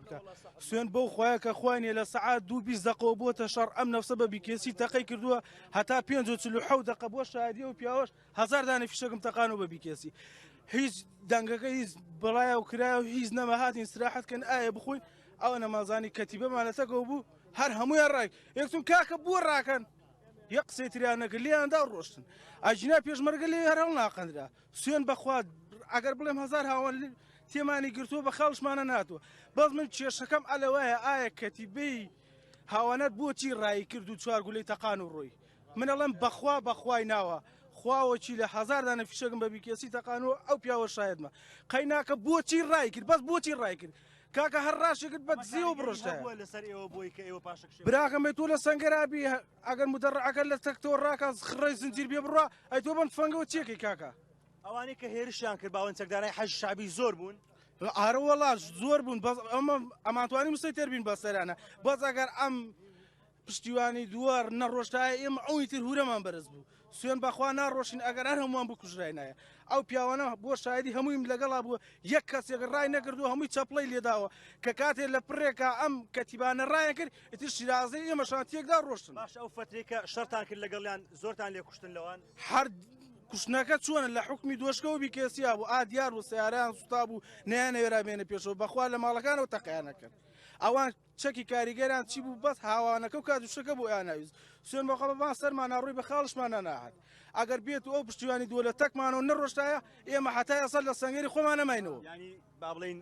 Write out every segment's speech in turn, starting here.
بکە سوێن بەو خوایە کە خوای نیە لە سەعات دوو 20 دەقەوە بۆتە شەڕ ئەم نەفسە بە بیکێسی تەقەی کردووە هەتا 5 دقە بۆ شایدی و پیاوەش هەزار دانە فیشەکم تەقانەوە بە بیکێسی هیچ دەنگەکە هیچ بڵایە و کرایە و هیچ نەمە هاتین سراحەت کەن ئایا بخۆین ئەوە نەمازانی کەتیبەمان لەتەکەوە بوو هەر هەموویان ڕای یەکتون کاکە بووە ڕاکەن یە قسەی تریان نەکرد لێیاندا و ڕۆشتن ئەجینا پێشمەرگە لێ هەر هەڵناقەندرا سوێن بەخوا ئەگەر بڵێم هەزار هاوان تێمانی گرتووە بە خاڵشمانە ناتوە بەس من کێشەکەم ئەلەوایە ئایا کەتیبەی هاوانەت بۆچی ڕایی کرد و چوار گولەی تەقان و ڕۆی من ئەڵێم بەخوا بەخوای ناوە خواوەکی لە هەزار دانە فیشەکم بە بیکێسی تەقانەوە ئەو پیاوە شایەتمە قەیناکە بۆچی ڕای کرد بەس بۆچی ڕای کرد کاکە هەر ڕاشی کرد بە دزیەوە بڕشتە لەسەر ئێوە بۆی کە ئێوە پاشەکشێ براکەم تۆ لە سەنگەرابی ئەگەر مدەڕعەکە لە تەکتەوە ڕاکە خڕی زنجیر بێ بڕوا ئەی تۆ بەم تفەنگەوە چیەکەی کاکە ئەوانەی کە هێرشیان کرد باوەن چەکدارای حەج شعبی زۆر بوون ئارە وەڵا زۆر بوون بەس ئەمە ئەمانتوانی مسەیتەر بین بەسەرانە بەس ئەگەر ئەم پشتیوانی دووار نەڕۆشتایە ئێمە ئەوی تر هورەمان بەرز بوو سوێن بەخوا ناڕۆشین ئەگەر هەر هەمووان بکوژراینایە ئەو پیاوانە بۆ شایدی هەموویم لەگەڵا بووە یەک کەسێک ڕای نەکردو هەمووی چەپڵەی لێداوە کە کاتێ لە پڕێکا ئەم کەتیبانە ڕایان کرد ئیتر شیرازەی ئێمەشان تێکدا ڕۆشتن. باش ئەو فەترەی کە شەڕتان کرد لەگەڵیان زۆرتان لێ کوشتن لەوان؟ هەر کوشتنەکە چۆنە لە حوکمی دۆشکەوە بیکێسیا بوو ئا دیار بوو سەیارەیان سوتا بوو نەیانەوێرا بێنە پێشەوە بەخوا لە ماڵەکانەوە تەقەیان نەکرد ئەوان چەکی کاریگەران چی بوو بەس هاوانەکە و کاتوشەکە بۆ ئەیان ناویست سوێن بەخوا بەبان سەرمان ناڕۆی بە خاڵشمان ناهات ئەگەر بێت و ئەو پشتیوانی دووە لە تەکمانەوە نەڕۆشتایە ئێمە هەتا ئێستا لە سەنگەری خۆمان نەماینەوە. یانی با بڵێین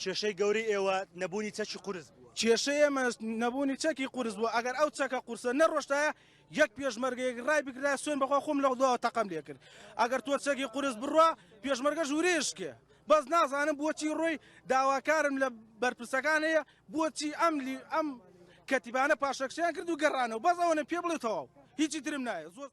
کێشەی گەورەی ئێوە نەبوونی چەکی قورس بووە. کێشەی ئێمە نەبوونی چەکی قورس بووە ئەگەر ئەو چەکە قورسە نەڕۆشتایە یەک پێشمەرگەیەک ڕای بکرایە سوێن بەخوا خۆم لە دواوە تەقەم لێکرد ئەگەر تۆ چەکی قورس بڕوا پێشمەرگەش ورێشکێ بەس نازانم بۆچی ڕۆی داواکارم لە بەرپرسەکان هەیە بۆچی ئەم لی ئەم کەتیبانە پاشەکشیان کرد و گەڕانەوە بەس ئەوەنە پێ بڵێ تەواو هیچی ترم نایە زۆر.